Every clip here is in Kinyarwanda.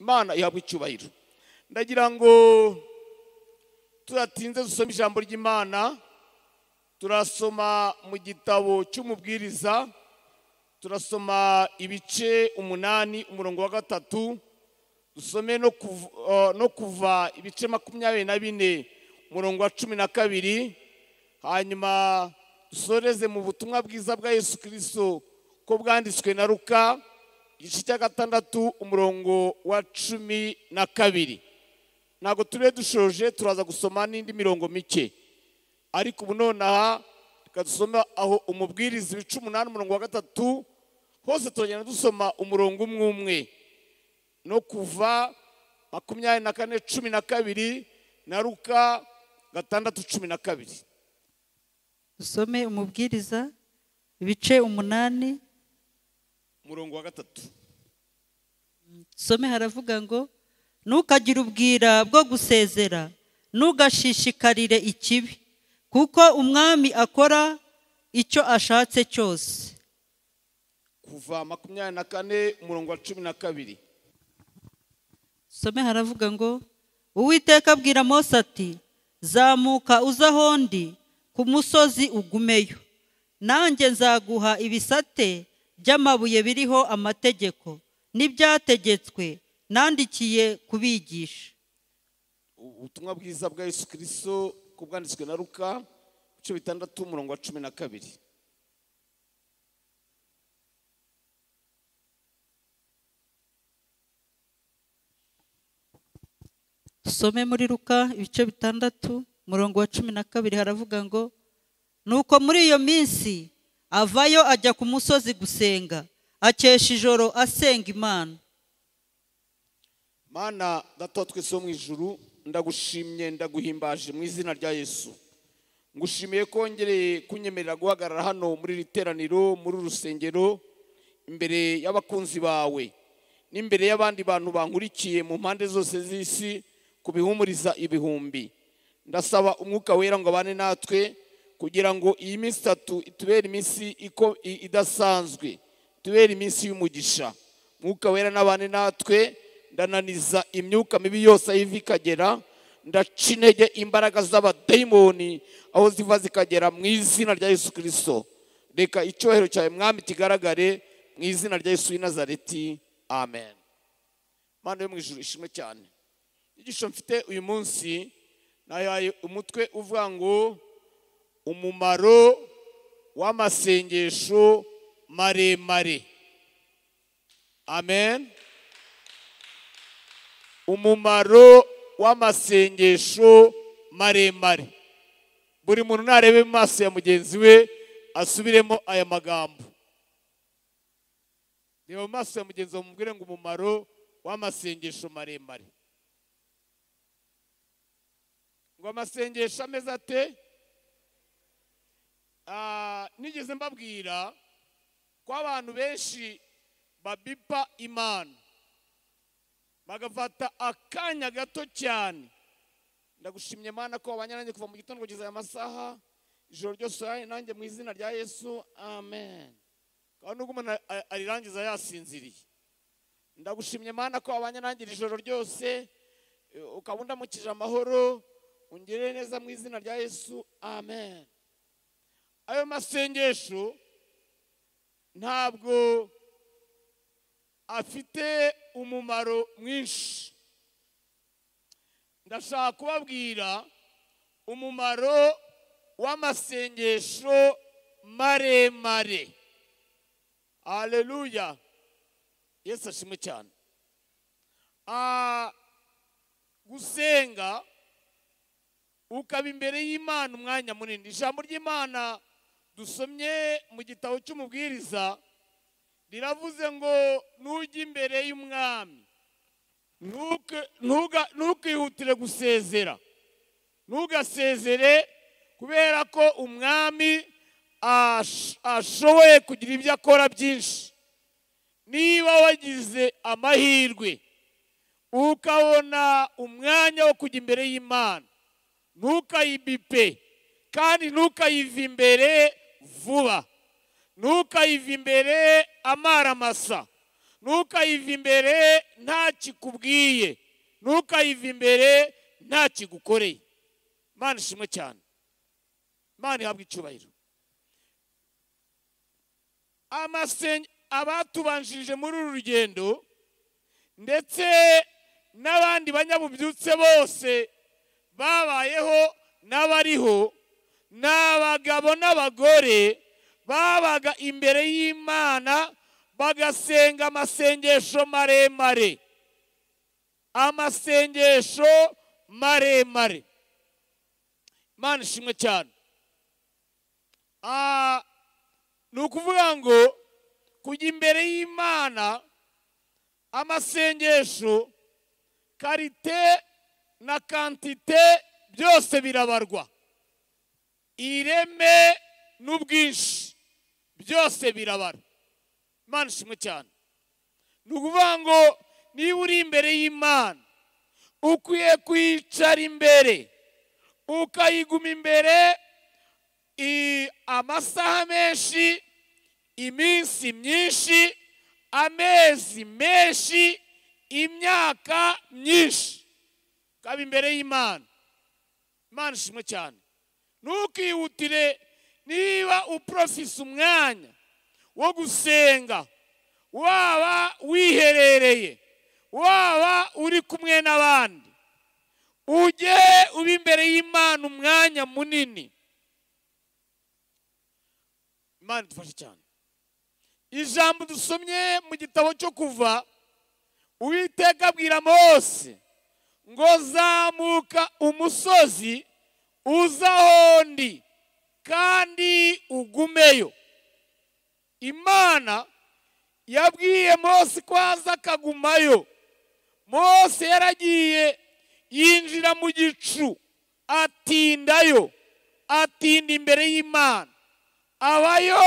Imana ihabwe icyubahiro. Ndagira ngo tudatinze dusome ijambo ry'Imana. Turasoma mu gitabo cy'umubwiriza, turasoma ibice 8 umurongo wa 3, dusome no kuva ibice 24 umurongo wa 12, hanyuma dusoreze mu butumwa bwiza bwa Yesu Kristo ko bwanditswe na Luka igice cya 6 umurongo wa 12. Ntabwo tube dushoje, turaza gusoma n'indi mirongo mike, ariko ubu nonaha reka dusome aho umubwiriza ibice 8 umurongo wa 3 hose turagenda dusoma umurongo umwe umwe, no kuva 24:12 na Luka 6:12. Dusome umubwiriza ibice 8 umurongo wa 3. Dusome, haravuga ngo ntukagire ubwira bwo gusezera, ntugashishikarire ikibi, kuko umwami akora icyo ashatse cyose. Kuva 24 umurongo wa 12. Dusome, haravuga ngo Uwiteka abwira Mose ati zamuka uze aho ndi ku musozi ugumeyo, nanjye nzaguha ibisate by'amabuye biriho amategeko n'ibyategetswe nandikiye kubigisha. Ubutumwa bwiza bwa Yesu Kristo ko bwanditswe na Luka ibice 6 umurongo wa 12. Dusome muri Luka ibice 6 umurongo wa 12, haravuga ngo nuko muri iyo minsi avayo ajya ku musozi gusenga, akesha ijoro asenga Imana. Mana Data wa twese wo mu ijuru, ndagushimye ndaguhimbaje mu izina rya Yesu. Ngushimiye ko wongereye kunyemerera guhagarara hano muri iri teraniro, muri uru rusengero, imbere y'abakunzi bawe n'imbere y'abandi bantu bankurikiye mu mpande zose z'isi kubihumuriza ibihumbi. Ndasaba umwuka wera ngo abane natwe kugira ngo iyi minsi 3 itubere iminsi idasanzwe, itubere iminsi y'umugisha. Umwuka wera n'abane natwe. Ndananiza imyuka mibi yose aho iva ikagera, ndaca intege imbaraga z'abadayimoni aho ziva zikagera mu izina rya Yesu Kristo. Reka icyubahiro cyawe Mwami kigaragare mu izina rya Yesu w'i Nazareti, amen. Mana yo mu ijuru ishimwe cyane. Inyigisho mfite uyu munsi nayaye umutwe uvuga ngo umumaro w'amasengesho maremare. Amen. Umumaro w'amasengesho maremare. Buri muntu narebe mu maso ya mugenzi we asubiremo aya magambo. Reba mu maso ya mugenzi wawe umubwire ngo umumaro w'amasengesho maremare. Ngo amasengesho ameze ate? Nigeze mbabwira ko abantu benshi babipa Imana, bagafata akanya gato cyane. Ndagushimye Mana ko wabanye nanjye kuva mu gitondo kugeza aya masaha, ijoro ryose nanjye mu izina rya Yesu, amen. Kandi nubwo umuntu arirangiza yasinziriye, ndagushimye Mana ko wabanye nanjye ijoro ryose, ukaba undamukije amahoro, ungirire neza mu izina rya Yesu, amen. Ayo masengesho ntabwo afite umumaro mwinshi. Ndashaka kubabwira umumaro w'amasengesho maremare. Haleluya. Yesu ashimwe cyane. Gusenga ukaba imbere y'Imana umwanya munini. Ijambo ry'Imana dusomye mu gitabo cy'umubwiriza riravuze ngo nujya imbere y'umwami ntukihutire gusezera, ntugasezere kubera ko umwami ashoboye kugira ibyo akora byinshi. Niba wagize amahirwe ukabona umwanya wo kujya imbere y'Imana, ntukayibipe kandi ntukayive imbere vuba, ntukayive imbere amaramasa, Ntukayive imbere nta kikubwiye, ntukayive imbere nta kigukoreye. Imana ishimwe cyane, Imana ihabwe icyubahiro. Abatubanjirije muri uru rugendo ndetse n'abandi banyabubyutse bose babayeho n'abariho, n'abagabo n'abagore babaga imbere y'Imana bagasenga amasengesho maremare, amasengesho maremare. Imana ishimwe cyane. Ni ukuvuga ngo kujya imbere y'Imana amasengesho karite na kantite byose birabarwa, ireme n'ubwinshi byose birabara. Imana ishimwe cyane. Ni ukuvuga ngo niba uri imbere y'Imana ukwiye kwicara imbere, ukayiguma imbere amasaha menshi, iminsi myinshi, amezi menshi, imyaka myinshi, ukaba imbere y'Imana. Imana ishimwe cyane. Ntukihutire niba uprofise umwanya wo gusenga, waba wiherereye, waba uri kumwe n'abandi, ujye uba imbere y'Imana umwanya munini. Imana idufashe cyane. Ijambo dusomye mu gitabo cyo Kuva, Uwiteka abwira Mose ngo zamuka umusozi uza aho ndi kandi ugumeyo. Imana yabwiye Mose ko aza akagumayo. Mose yaragiye yinjira mu gicu, atindayo, atinda imbere y'Imana, abayo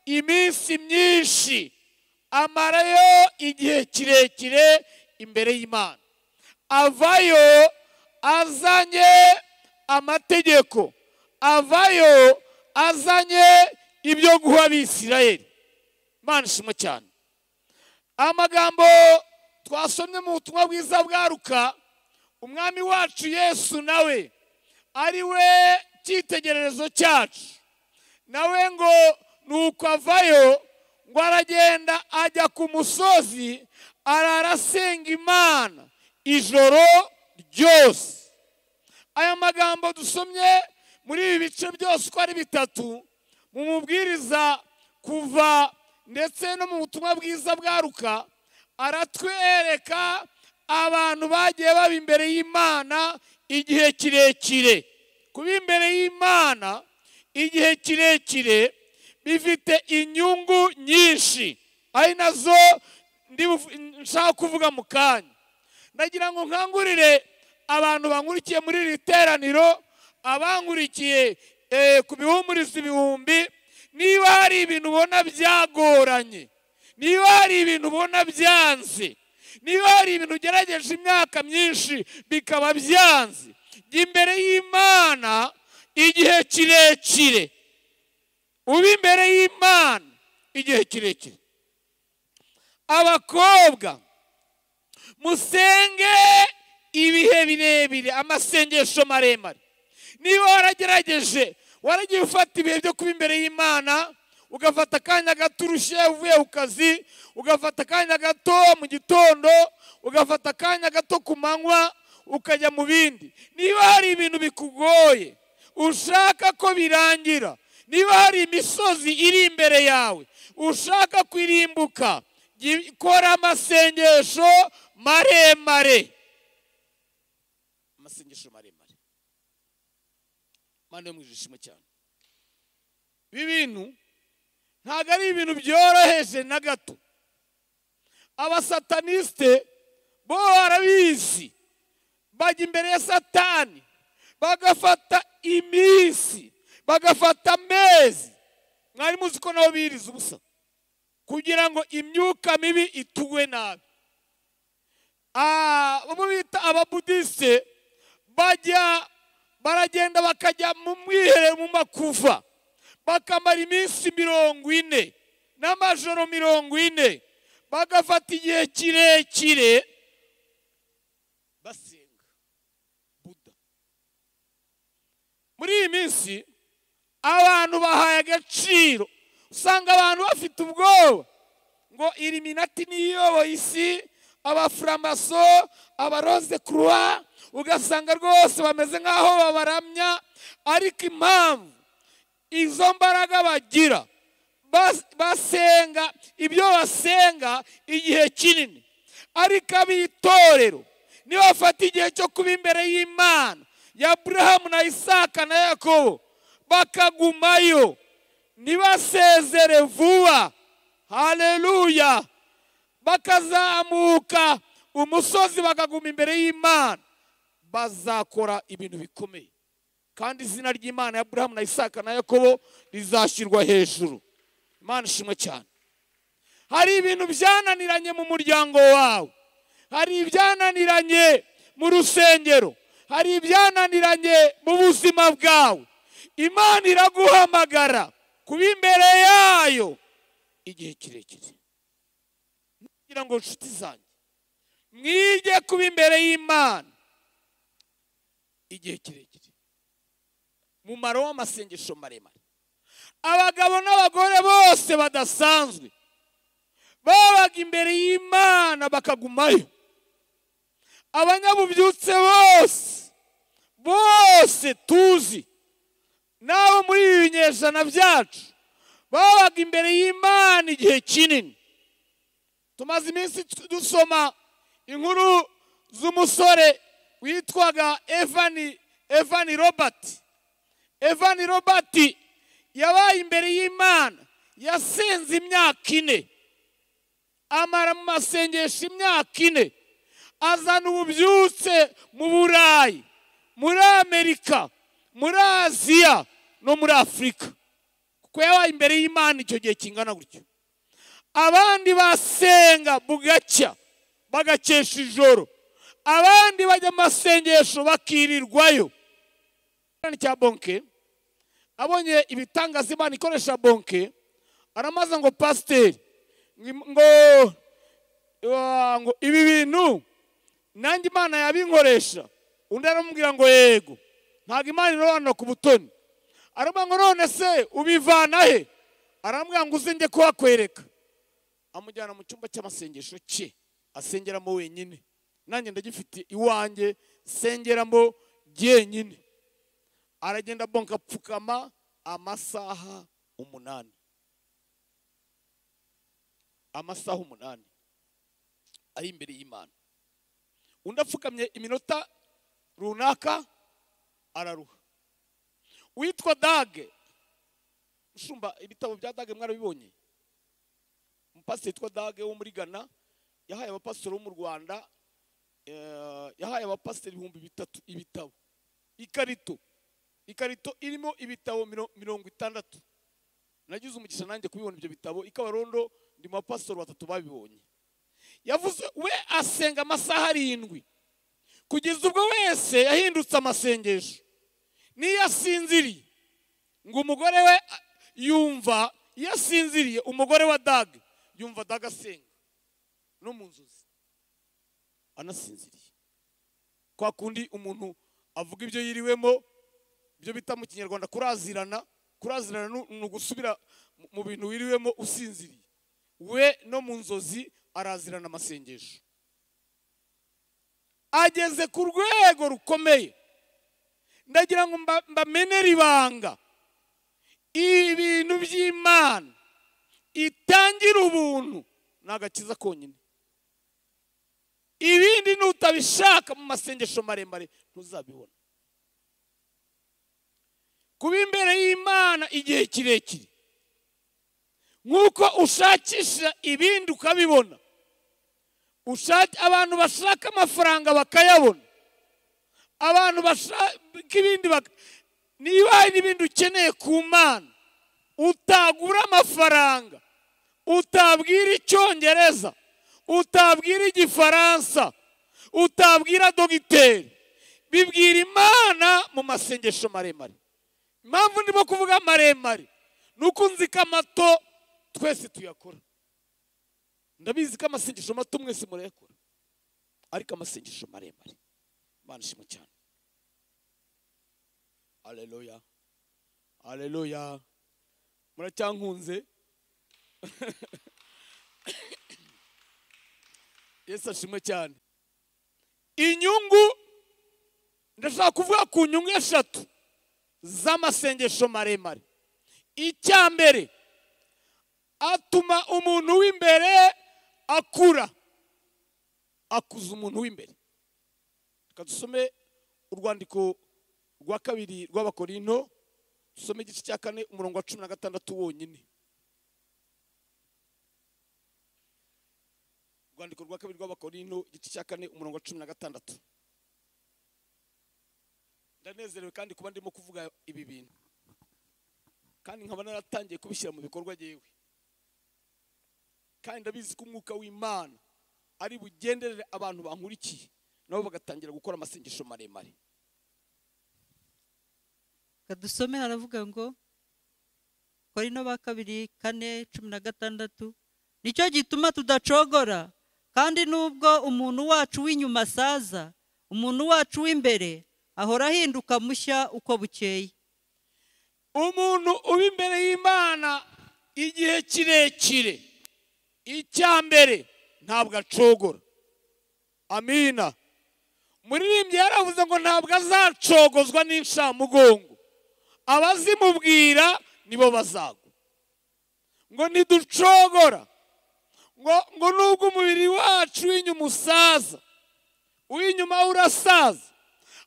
iminsi myinshi, amarayo igihe kirekire imbere y'Imana. Avayo azanye amategeko, avayo azanye ibyo guha Abisirayeli. Imana ishimwe cyane. Amagambo twasomye mu butumwa bwiza bwa Luka, umwami wacu Yesu nawe ari we cyitegererezo cyacu, nawe ngo nuko avayo ngo aragenda ajya ku musozi ararasenga Imana ijoro ryose. Aya magambo dusomye muri ibi bice byose uko ari bitatu, mu mubwiriza Kuva ndetse no mu butumwa bwiza bwa Luka, aratwereka abantu bagiye baba imbere y'Imana igihe kirekire. Kuba imbere y'Imana igihe kirekire bifite inyungu nyinshi, ari nazo nshaka kuvuga mu kanya. Ndagira ngo nkangurire abantu bankurikiye muri iri teraniro, abankurikiye ku bihumuriza ibihumbi, niba hari ibintu ubona byagoranye, niba hari ibintu ubona byanze, niba hari ibintu ugerageje imyaka myinshi bikaba byanze, jya imbere y'Imana igihe kirekire, ube imbere y'Imana igihe kirekire. Abakobwa musenge ibihe birebire, amasengesho maremare. Niba waragerageje, waragiye ufata ibihe byo kuba imbere y'Imana, ugafata akanya gato urushye uvuye ku kazi, ugafata akanya gato mu gitondo, ugafata akanya gato ku manywa, ukajya mu bindi. Niba hari ibintu bikugoye ushaka ko birangira, niba hari imisozi iri imbere yawe ushaka kwirimbuka, kora amasengesho maremare, amasengesho maremare. Imana yo mu ijuru ishimwe cyane. Ibi bintu ntabwo ari ibintu byoroheje na gato. Abasataniste bo barabizi, bajya imbere ya Satani bagafata iminsi, bagafata amezi. Mwari muzi ko nabo biriza ubusa kugira ngo imyuka mibi itugwe nabi. Abo bita ababudiste bajya baragenda bakajya mu mwiherero mu makuva, bakamara iminsi 40 n'amajoro 40, Bagafata igihe kirekire basenga Buda. Muri iyi minsi abantu bahaye agaciro, usanga abantu bafite ubwoba ngo Illuminati niyo isi, abaframaso, abarose croix, ugasanga rwose bameze nkaho babaramya. Ariko impamvu izo mbaraga bagira, basenga ibyo basenga igihe kinini, ariko abitorero niba bafata igihe cyo kuba imbere y'Imana ya Abrahamu na Isaka na Yakobo, bakagumayo ntibasezere vuba, haleluya, bakazamuka umusozi bakaguma imbere y'Imana, bazakora ibintu bikomeye, kandi izina ry'Imana ya Abrahamu na Isaka na Yakobo rizashyirwa hejuru. Imana ishimwe cyane. Hari ibintu byananiranye mu muryango wawe, hari ibyananiranye mu rusengero, hari ibyananiranye mu buzima bwawe. Imana iraguhamagara kuba imbere yayo igihe kirekire. Kugira ngo nshuti zanjye mwige kuba imbere y'Imana igihe kirekire. Mumaro w'amasengesho maremare, abagabo n'abagore bose badasanzwe babaga imbere y'Imana bakagumayo. Abanyabubyutse bose bose tuzi nabo muri ibi binyejana byacu babaga imbere y'Imana igihe kinini. Tumaze iminsi dusoma inkuru z'umusore witwaga Evan Robert. Evan Robert yabaye imbere y'Imana, yasenze imyaka 4, amara mu masengesho imyaka 4, azana ububyutse mu Burayi, muri Amerika, muri Aziya no muri Afurika, kuko yabaye imbere y'Imana icyo gihe kingana gutyo. Abandi basenga bugacya bagakesha ijoro, abandi bajya amasengesho bakirirwayo. Cya Bonke abonye ibitangaza Imana ikoresha Bonke, aramaza ngo pasiteri ngo ibi bintu nanjye Imana yabinkoresha. Undi aramubwira ngo yego, ntabwo Imana irobanura ku butoni. Aramubwira ngo none se ubivana he? Aramubwira ngo uze njye kuhakwereka. Amujyana mu cyumba cy'amasengesho cye asengeramo wenyine. Nanjye ndagifite iwanjye sengeramo jyenyine. Aragenda Bonke apfukama amasaha 8. Amasaha 8 ari imbere y'Imana. Undi apfukamye iminota runaka araruha. Witwa Dage, mushumba ibitabo bya Dage mwarabibonye. Umupasiteri witwa Dage wo muri Ghana yahaye abapasiteri bo mu Rwanda, yahaye abapasiteri 3000 ibitabo, ikarito irimo ibitabo 60. Nagize umugisha nanjye kubibona ibyo bitabo ikabarondo, ndi mu bapasiteri 3 babibonye. Yavuze we asenga amasaha 7 kugeza ubwo wese yahindutse amasengesho. Niyo asinziriye ngo umugore we yumva, iyo asinziriye umugore wa Dage yumva Dage asenga no mu nzozi anasinziriye. Kwa kundi umuntu avuga ibyo yiriwemo, ibyo bita mu Kinyarwanda kurazirana. Kurazirana ni ugusubira mu bintu wiriwemo usinziriye. We no mu nzozi arazirana amasengesho. Ageze ku rwego rukomeye. Ndagira ngo mbamenere ibanga, ibintu by'Imana itangira ubuntu n'agakiza konyine. Ibindi nutabishaka mu masengesho maremare ntuzabibona. Kuba imbere y'Imana igihe kirekire, nk'uko ushakisha ibindi ukabibona, abantu bashaka amafaranga bakayabona, abantu bashaka ibindi, niba hari n'ibindi ukeneye ku Mana utagura amafaranga, utabwira Icyongereza, utabwira Igifaransa, utabwira dogiteri, bibwira Imana mu masengesho maremare. Impamvu ndimo kuvuga maremare nuko nzi ko amato twese tuyakora. Ndabizi ko amasengesho mato mwese murayakora, ariko amasengesho maremare. Imana ishimwe cyane. Haleluya, haleluya. Muracyankunze? Yesu ashimwe cyane. Inyungu, ndashaka kuvuga ku nyungu eshatu z'amasengesho maremare. Icya mbere, atuma umuntu w'imbere akura, akuza umuntu w'imbere. Reka dusome urwandiko rwa kabiri rw'Abakorinto, dusome igice cya 4 umurongo wa 16 wonyine. Urwandiko rwa kabiri rw'Abakorinto igice cya 4 umurongo wa 16. Ndanezerewe kandi kuba ndimo kuvuga ibi bintu, kandi nkaba naratangiye kubishyira mu bikorwa yewe, kandi ndabizi ko umwuka w'Imana ari bugenderere abantu bankurikiye nabo bagatangira gukora amasengesho maremare. Kadusome haravuga ngo Korinto ba kabiri 4:16, nicyo gituma tudacogora, kandi nubwo umuntu wacu w'inyuma asaza, umuntu wacu w'imbere ahora ahinduka mushya uko bukeye. Umuntu uba imbere y'Imana igihe kirekire, icya mbere ntabwo acogora. Amina. Muririmbyi yaravuze ngo ntabwo azacogozwa n'inshamugongo, abazimubwira nibo bazagwa. Ngo ntiducogora, ngo nubwo umubiri wacu w'inyuma usaza, uw'inyuma urasaza,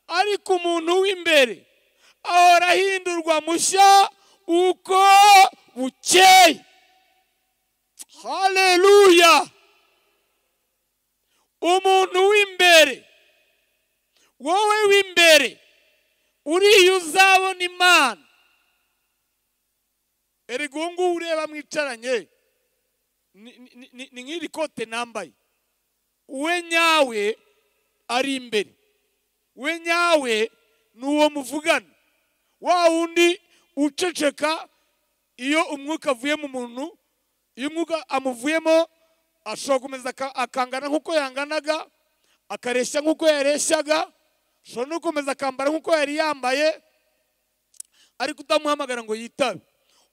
ariko umuntu w'imbere ahora ahindurwa mushya uko bukeye. Haleluya. Umuntu w'imbere, wowe w'imbere, uriya uzabona Imana. Erega uwo nguwo ureba mwicaranye ni nk'iri kote nambaye, we nyawe ari imbere, we nyawe ni uwo muvugana, wa wundi uceceka iyo umwuka avuye mu muntu. Iyo umwuka amuvuyemo ashobora gukomeza akangana nk'uko yanganaga, akareshya nk'uko yareshyaga, ashobora no gukomeza akambara nk'uko yari yambaye, ariko utamuhamagara ngo yitabe.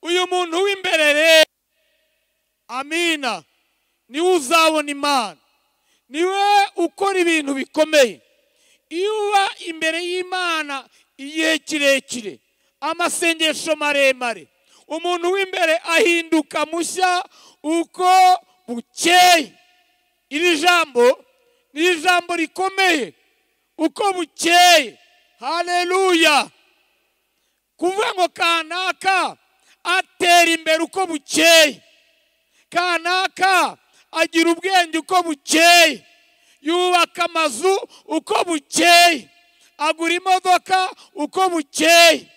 Uyu muntu w'imbere rero, amina, niwe uzabona Imana, niwe ukora ibintu bikomeye. Iyo uba imbere y'Imana igihe kirekire, amasengesho maremare, umuntu w'imbere ahinduka mushya uko bukeye. Iri jambo ni ijambo rikomeye, uko bukeye. Haleluya. Kuvuga ngo kanaka atera imbere uko bukeye, kanaka agira ubwenge uko bukeye, yubaka amazu uko bukeye, agura imodoka uko bukeye.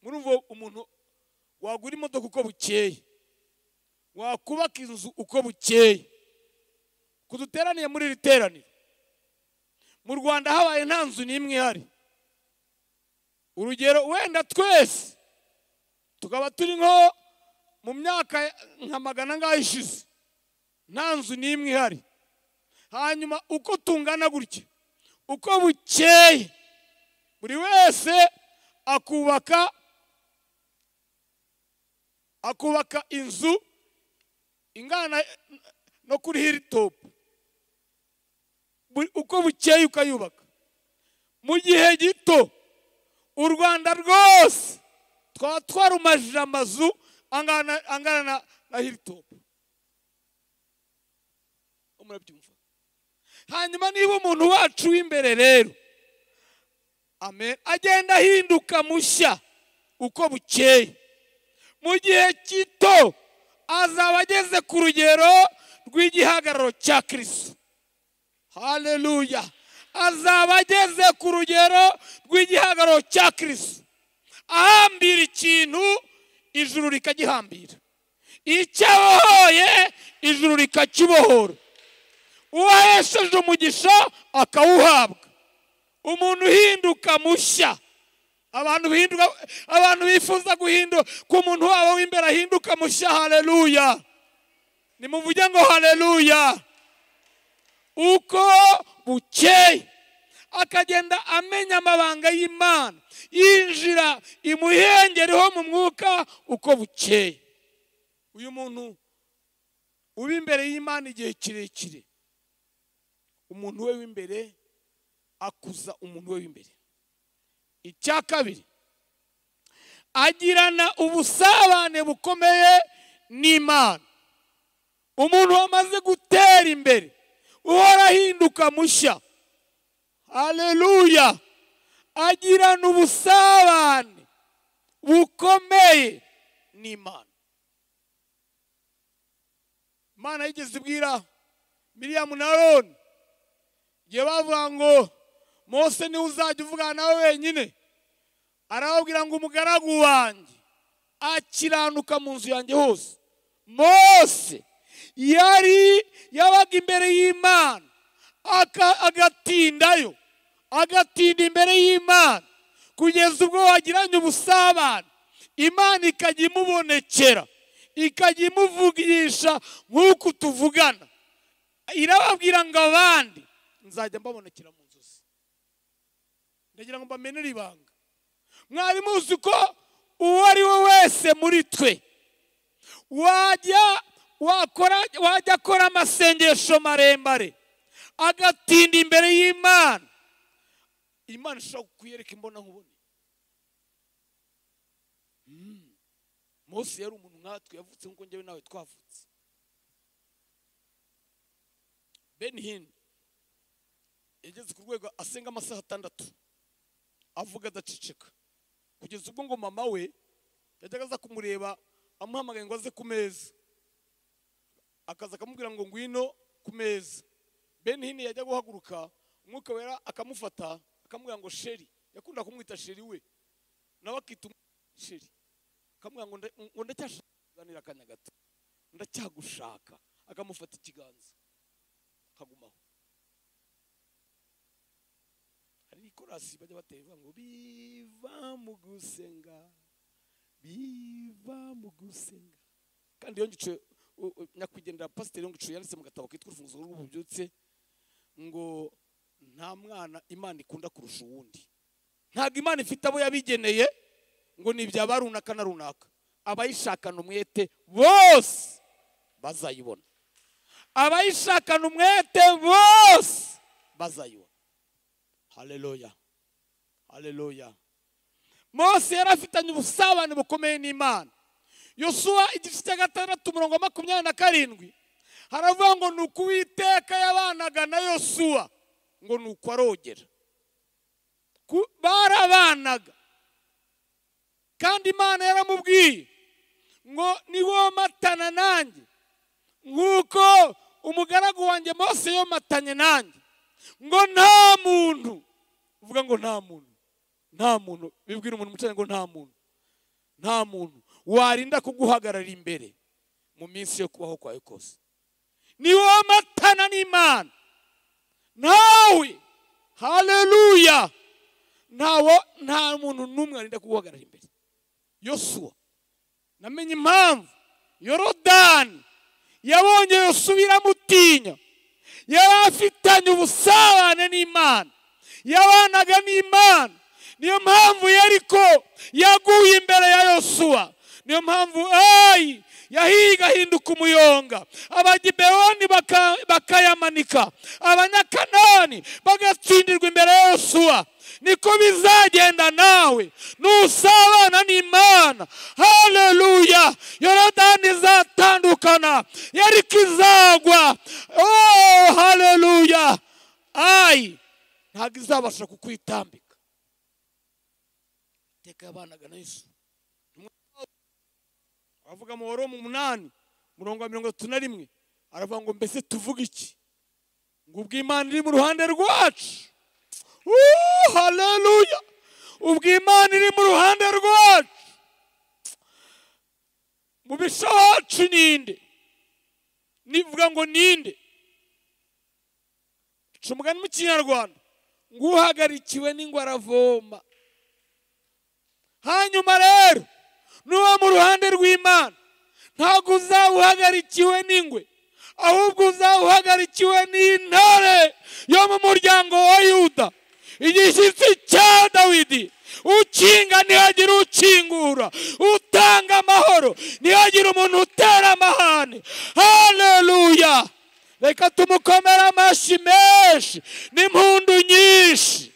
Murumva umuntu wagura imodoka uko bukeye, wakubaka inzu uko bukeye. Kuduteraniye muri iri teraniro, mu Rwanda habaye nta nzu n'imwe ihari. Urugero, wenda twese tukaba turi nko mu myaka nka 400 angahe ishize, nta nzu n'imwe ihari. Hanyuma uko tungana gutya, uko bukeye, buri wese akubaka inzu ingana no kuri hilltop, uko bukeye ukayubaka. Mu gihe gito u Rwanda rwose twaba twarumajije amazu angana na hilltop. Murabyumva? Hanyuma niba umuntu wacu w'imbere rero, amen, agenda ahinduka mushya uko bukeye, mu gihe gito azaba ageze ku rugero rw'igihagararo cya Kristo. Haleluya. Azaba ageze ku rugero rw'igihagararo cya Kristo, ahambira ikintu ijuru rikagihambira, icyo abohoye ijuru rikakibohora, uwahesheje umugisha akawuhabwa. Umuntu uhinduka mushya Abantu bihinduka, abantu bifuza guhinduka ku muntu wabo w'imbere ahinduka mushya. Haleluya! Nimuvuge ngo haleluya. Uko bukeye akagenda amenya amabanga y'Imana, yinjira imuhengereho mu mwuka uko bukeye. Uyu muntu uba imbere y'Imana igihe kirekire, umuntu we w'imbere akuza umuntu we w'imbere. Icya kabiri, agirana ubusabane bukomeye n'Imana. Umuntu wamaze gutera imbere uhora ahinduka mushya, haleluya, agirana ubusabane bukomeye n'Imana. Imana yigeze ibwira Miriyamu na Aroni igihe bavuga ngo Mose niwe uzajya uvugana nawe wenyine, arababwira ngo umugaragu wanjye akiranuka mu nzu yanjye hose. Mose yari yabaga imbere y'Imana, agatindayo, agatinda imbere y'Imana kugeza ubwo wagiranye ubusabane, Imana ikajya imubonekera, ikajya imuvugisha nk'uko tuvugana. Irababwira ngo abandi nzajya mbabonekera mu nzozi. Ndagira ngo mbamenere ibanga. Mwari muzi ko uwo ari we wese muri twe wajya akora amasengesho maremare agatinda imbere y'Imana, Imana ishobora kukwereka imbona nkubone. Mose yari umuntu nkatwe, yavutse nk'uko njyewe nawe twavutse. Ben Hinn yageze ku rwego asenga amasaha 6 avuga adaceceka, kugeza ubwo ngo mama we yajyaga aza kumureba amuhamagaye ngo aze ku meza, akaza akamubwira ngo ngwino ku meza. Ben Hinn yajya guhaguruka, umwuka wera akamufata akamubwira ngo sheri. Yakunda kumwita sheri we, nawe akita sheri, akamubwira ngo ndacyashaka kuganira akanya gato, ndacyagushaka. Akamufata ikiganza akagumaho. Hari ikorasi bajya batera ngo biva mu gusenga, biva mu gusenga. Kandi iyo ngice nyakwigendera pasiteri Yongico yanditse mu gatabo kitwa Urufunguzo rw'Ububyutse ngo nta mwana Imana ikunda kurusha uwundi. Ntabwo Imana ifite abo yabigeneye ngo ni ibya runaka na runaka. Abayishakana umwete bose bazayibona. Abayishakana umwete bose bazayibona. Haleluya, haleluya. Mose yari afitanye ubusabane bukomeye n'Imana. Yosuwa igice cya 6 umurongo 27 haravuga ngo nuko Uwiteka yabanaga na Yosuwa ngo nuko arogera. Barabanaga, kandi Imana yaramubwiye ngo niwomatana nanjye nk'uko umugaragu wanjye Mose yomatanye nanjye, ngo nta muntu, uvuga ngo nta muntu, nta muntu, bibwira umuntu mucanye ngo nta muntu, nta muntu warinda kuguhagarara imbere mu minsi yo kubaho kwawe kose. Niwomatana n'Imana nawe, haleluya, ntawo, nta muntu n'umwe arinda kuguhagarara imbere. Yosuwa, namenye impamvu Yorodani yabonye Yosuwa iramutinya. Yari afitanye ubusabane n'Imana, yabanaga n'Imana. Niyo mpamvu Yeriko yaguye imbere ya Yosuwa. Niyo mpamvu Ayi yahiga ahinduka umuyonga, Abagibewoni bakayamanika, Abanyakanani bagatsindirwa imbere ya Yosuwa. Niko bizagenda nawe nusabana n'Imana. Haleluya! Yorodani izatandukana, Yeriko izagwa. Oh, haleluya! Ayi ntabwo izabasha kukwitambika. Iteka yabanaga na Yesu. Aravuga mu Waroma 8 umurongo wa 31, aravuga ngo mbese tuvuga iki? Ngo ubwo Imana iri mu ruhande rwacu. Haleluya! Ubwo Imana iri mu ruhande rwacu, mubisha wacu ninde? Nivuga ngo ninde? Ca umugani mu Kinyarwanda ngo uhagarikiwe n'ingwe aravoma. Hanyuma rero nuba mu ruhande rw'Imana, ntabwo uzawuhagarikiwe n'ingwe, ahubwo uzawuhagarikiwe n'intare yo mu muryango wa Yuda, igishyitsi cya Dawidi. Ukinga ntihagire ukingura, utanga amahoro ntihagire umuntu utera amahane. Haleluya! Reka tumukomere amashyi menshi n'impundu nyinshi.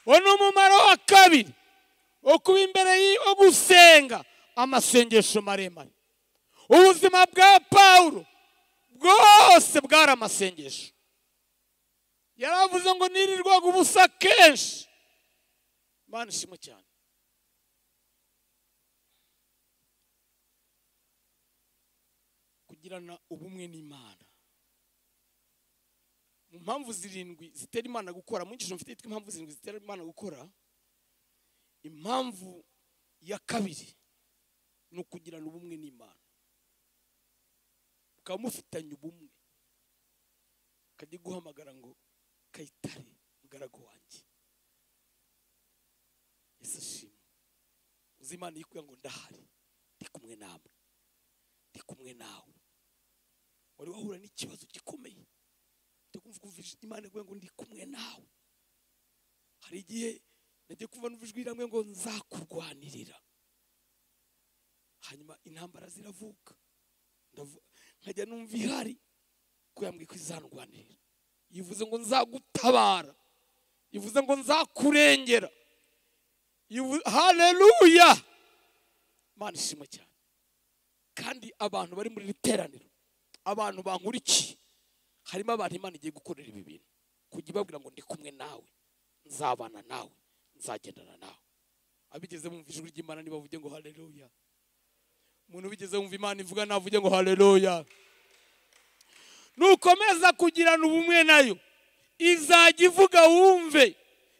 Uwo ni umumaro wa kabiri wo kuba imbere yo gusenga amasengesho maremare. Ubuzima bwa Pawulo bwose bwari amasengesho. Yaravuze ngo nirirwaga ubusa kenshi. Imana ishimwe cyane. Kugirana ubumwe n'Imana. Mu mpamvu zirindwi zitera Imana gukora, mu nyigisho mfite yitwa impamvu zirindwi zitera Imana gukora, impamvu ya kabiri ni ukugirana ubumwe n'Imana. Mukaba mufitanye ubumwe, ukajya guhamagara ngo Kayitare mugaragu wanjye. Yesu ashimwe. Uzi Imana ikubwira ngo ndahari, ndi kumwe nawe, ndi kumwe nawe. Wari wahura n'ikibazo gikomeye, kumva Imana ikubwira ngo ndi kumwe nawe. Hari igihe nagiye kumva numva ijwi riramwe ngo nzakurwanirira, hanyuma intambara ziravuka, nkajya numva ihari ko yambwiye ko izandwanirira. Yivuze ngo nzagutabara, yivuze ngo nzakurengera. Haleluya! Imana ishimwe cyane. Kandi abantu bari muri iri teraniro, abantu bankurikiye, harimo abantu Imana igiye gukorera ibi bintu, kujya ibabwira ngo ndi kumwe nawe, nzabana nawe, nzagendana nawe. Abigeze bumva ijwi ry'Imana nibavuge ngo haleluya. Umuntu bigeze bumva Imana ivuga navuge ngo haleluya. Nukomeza kugirana ubumwe nayo, izajya ivuga wumve,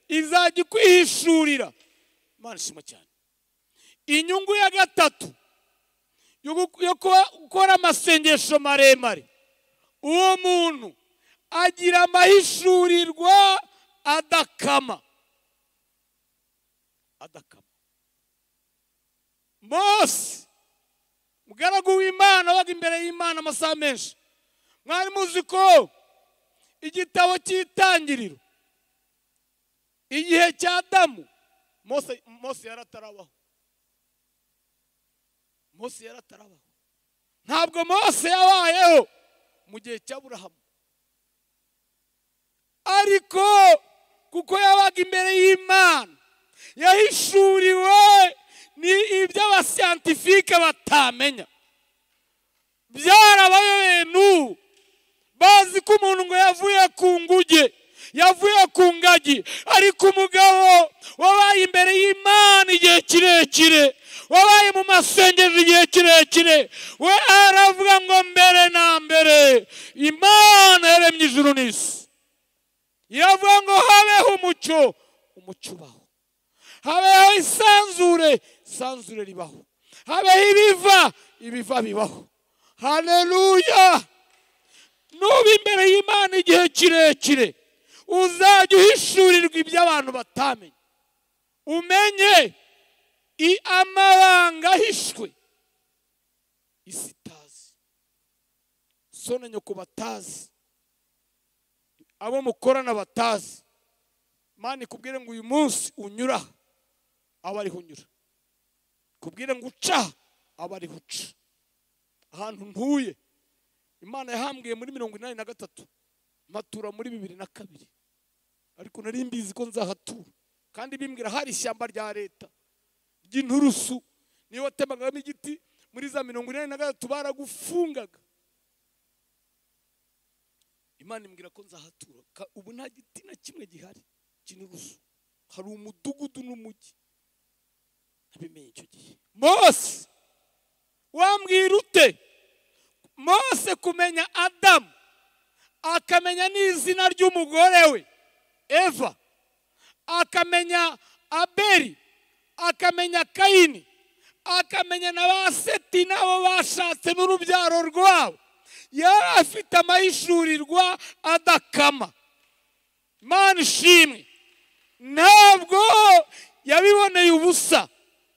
izajya ikwihishurira. Imana ishimwe cyane. Inyungu ya gatatu yo gukora amasengesho maremare, uwo muntu agira amahishurirwa adakama. Adakama. Mose mugaragu w'Imana wabaga imbere y'Imana amasaha menshi. Mwari muzi ko igitabo cy'itangiriro igihe cya Adamu, Mose yaratarabaho. Mose yaratarabaho. Ntabwo Mose yabayeho mu gihe cy'Aburahamu, ariko kuko yabaga imbere y'Imana yahishuriwe ni iby'abasiyantifike batamenya. Byarabayobeye n'ubu. Bazi ko umuntu ngo yavuye ku nguge, yavuye ku ngagi, ariko umugabo wabaye imbere y'Imana igihe kirekire, wabaye mu masengesho igihe kirekire, we aravuga ngo mbere na mbere Imana yaremye ijuru n'isi. Iravuga ngo habeho umucyo, umucyo ubaho. Habeho isanzure, isanzure ribaho. Habeho ibiva, ibiva bibaho. Haleluya! Nuba imbere y'Imana igihe kirekire, uzajya uhishurirwa iby'abantu batamenye, umenye amabanga ahishwe isi itazi, so na nyoko batazi, abo mukorana batazi. Imana ikubwire ngo uyu munsi unyura aba ariho unyura, ikubwire ngo uca aba ariho uca. Ahantu ntuye Imana yahambwiye muri 83, mpatura muri 2002, ariko nari mbizi ko nzahatura. Kandi bimbwira hari ishyamba rya leta ry'inturusu, niyo watemagamo igiti muri za 83 baragufungaga. Imana imbwira ko nzahatura. Ubu nta giti na kimwe gihari cy'inturusu, hari umudugudu n'umujyi. Nabimenye icyo gihe. Mose wambwira ute? Mose kumenya Adamu, akamenya n'izina ry'umugore we Eva, akamenya Abeli, akamenya Kayini, akamenya na ba Seti nabo bashatse n'urubyaro rwabo. Yari afite amahishurirwa adakama. Imana ishimwe. Ntabwo yabiboneye ubusa,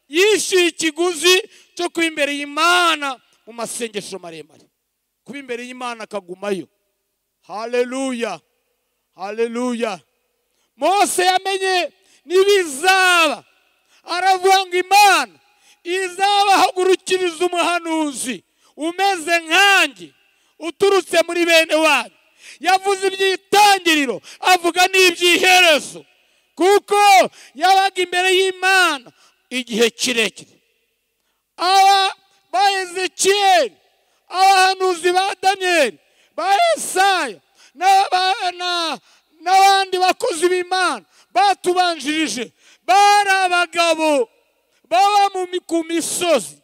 yishyuye ikiguzi cyo kuba imbere y'Imana mu masengesho maremare, kuba imbere y'Imana akagumayo. Haleluya, haleluya. Mose yamenye n'ibizaba, aravuga ngo Imana izabahagurukiriza umuhanuzi umeze nkanjye uturutse muri bene wanyu. Yavuze iby'itangiriro, avuga n'iby'iherezo, kuko yabaga imbere y'Imana igihe kirekire. Aba ba Ezekiyeli, abahanuzi ba Daniyeli, ba Yesaya n'abandi bakozi b'Imana batubanjirije bari abagabo baba ku misozi.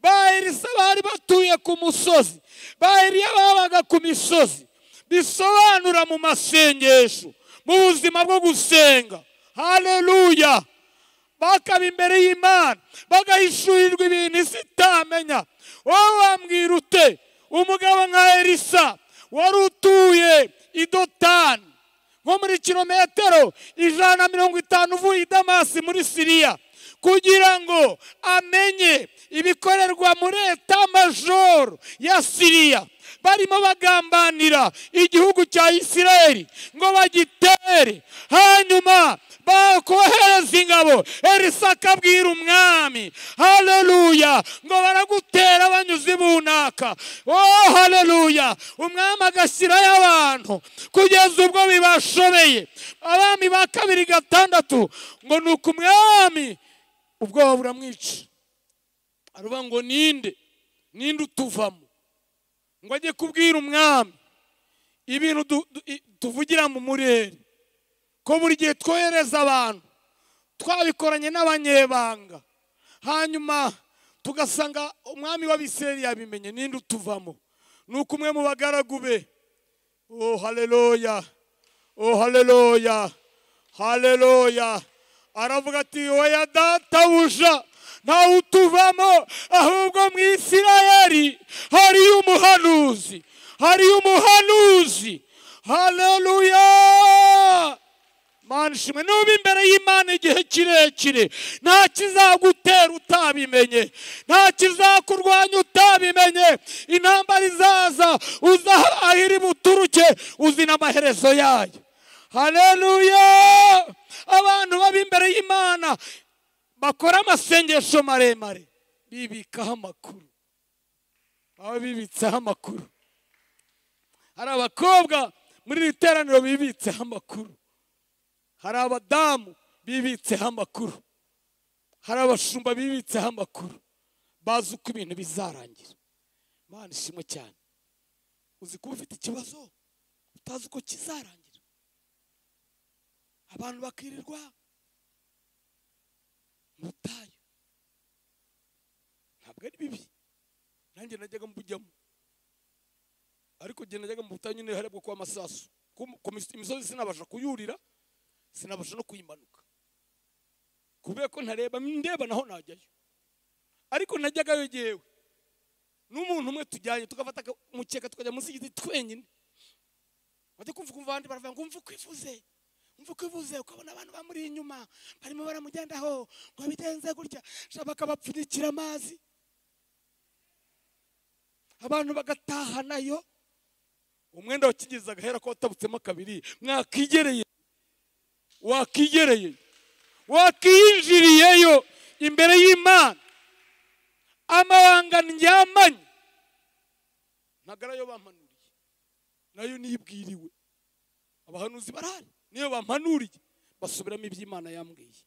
Ba Elisa bari batuye ku musozi, ba Eliya babaga ku misozi. Bisobanura mu masengesho, mu buzima bwo gusenga. Haleluya. Bakaba imbere y'Imana, bagahishurirwa ibintu isi itamenya. Wowe wambwira ute umugabo nka Elisa wari utuye i Dotani, nko muri kilometero 150 uvuye i Damasi muri Siriya, kugira ngo amenye ibikorerwa muri etat-major ya Siriya, barimo bagambanira igihugu cya Isirayeli ngo bagitere, hanyuma bakohereza ingabo. Elisa akabwira umwami, haleluya, ngo baragutera banyuze bunaka. Oh haleluya. Umwami agashyirayo abantu kugeza ubwo bibashobeye. Abami ba kabiri 6 ngo nuko umwami ubwoba buramwica, aravuga ngo ninde ninde utuvamo ngo ajye kubwira umwami ibintu tuvugira mu murere, ko buri gihe twohereza abantu twabikoranye n'abanyebanga, hanyuma tugasanga umwami w'Abisirayeli yabimenye, ninde utuvamo? Nuko umwe mu bagaragu be, oh haleluya, oh haleluya, haleluya, aravuga ati oya databuja, ntawe utuvamo, ahubwo mu Isirayeli hariyo umuhanuzi, hariyo umuhanuzi. Haleluya. Mana ishimwe. Nuba imbere y'Imana igihe kirekire, nta kizagutera utabimenye, nta kizakurwanya utabimenye. Intambara izaza uzaha iri buturuke, uzi n'amaherezo yayo. Haleluya. Abantu baba imbere y'Imana bakora amasengesho maremare, bibikaho amakuru, baba bibitseho amakuru. Hari abakobwa muri iri teraniro bibitseho amakuru, hari abadamu bibitseho amakuru, hari abashumba bibitseho amakuru, bazi uko ibintu bizarangira. Imana ishimwe cyane. Uzi kuba ufite ikibazo utazi uko kizarangira, abantu bakirirwa mu butayu. Ntabwo ari bibi, nanjye najyaga mbujyamo, ariko igihe najyaga mu butayu nyine harebwa kwa amasasu, imisozi sinabasha kuyurira, sinabasha no kuyimanuka, kubera ko ntareba ndeba naho najyayo. Ariko najyagayo jyewe n'umuntu umwe tujyanye, tugafata umukeka tukajya munsi y'igiti twenyine. Bajya kumva abandi baravuga ngo umva ukwivuze, umva ukwivuze, ukabona abantu bamuri inyuma barimo baramugendaho ngo bigenze gutya, bakabapfunyikira amazi, abantu bagataha nayo. Umwenda wakigize agahera ko watabutsemo kabiri, mwakigereye, wakigereye, wakiyinjiriyeyo imbere y'Imana. Amabanga ndyamanye ntabwo ariyo bampanuriye, nayo nibwiriwe. Abahanuzi barahari, niyo bampanuriye basubiramo iby'Imana yambwiye.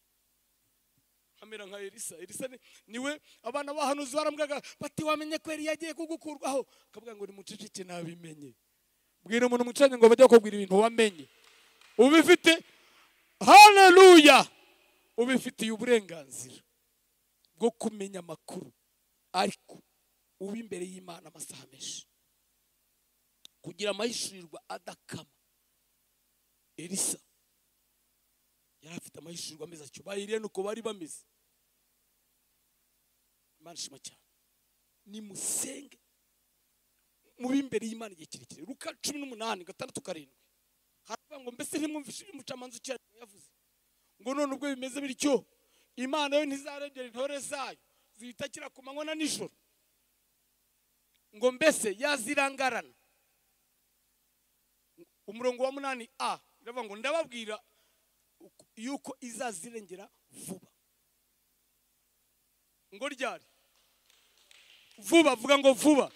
Amera nka Elisa. Elisa niwe abana bahanuzi barambwaga bati wamenye ko Eliya agiye kugukurwaho, akavuga ngo nimuceceke nabimenye. Bwira umuntu mucanye ngo bajye bakubwira ibintu wamenye, ubifite. Haleluya. Ubifitiye uburenganzira bwo kumenya amakuru, ariko uba imbere y'Imana amasaha menshi kugira amahishurirwa adakama. Elisa yari afite amahishurirwa ameze atyo, ba Eliya nuko bari bameze. Imana ishimwe cyane. Nimusenge mube imbere y'Imana igihe kirekire. Luka 18:6-7 haravuga ngo mbese ntimwumvishe ibyo umucamanza ukiranuka yavuze, ngo none ubwo bimeze bityo Imana yo ntizarengera intore zayo ziyitakira ku manywa na nijoro, ngo mbese yazirangarana? Umurongo wa 8a iravuga ngo ndababwira yuko izazirengera vuba. Ngo ryari? Vuba. Vuga ngo vuba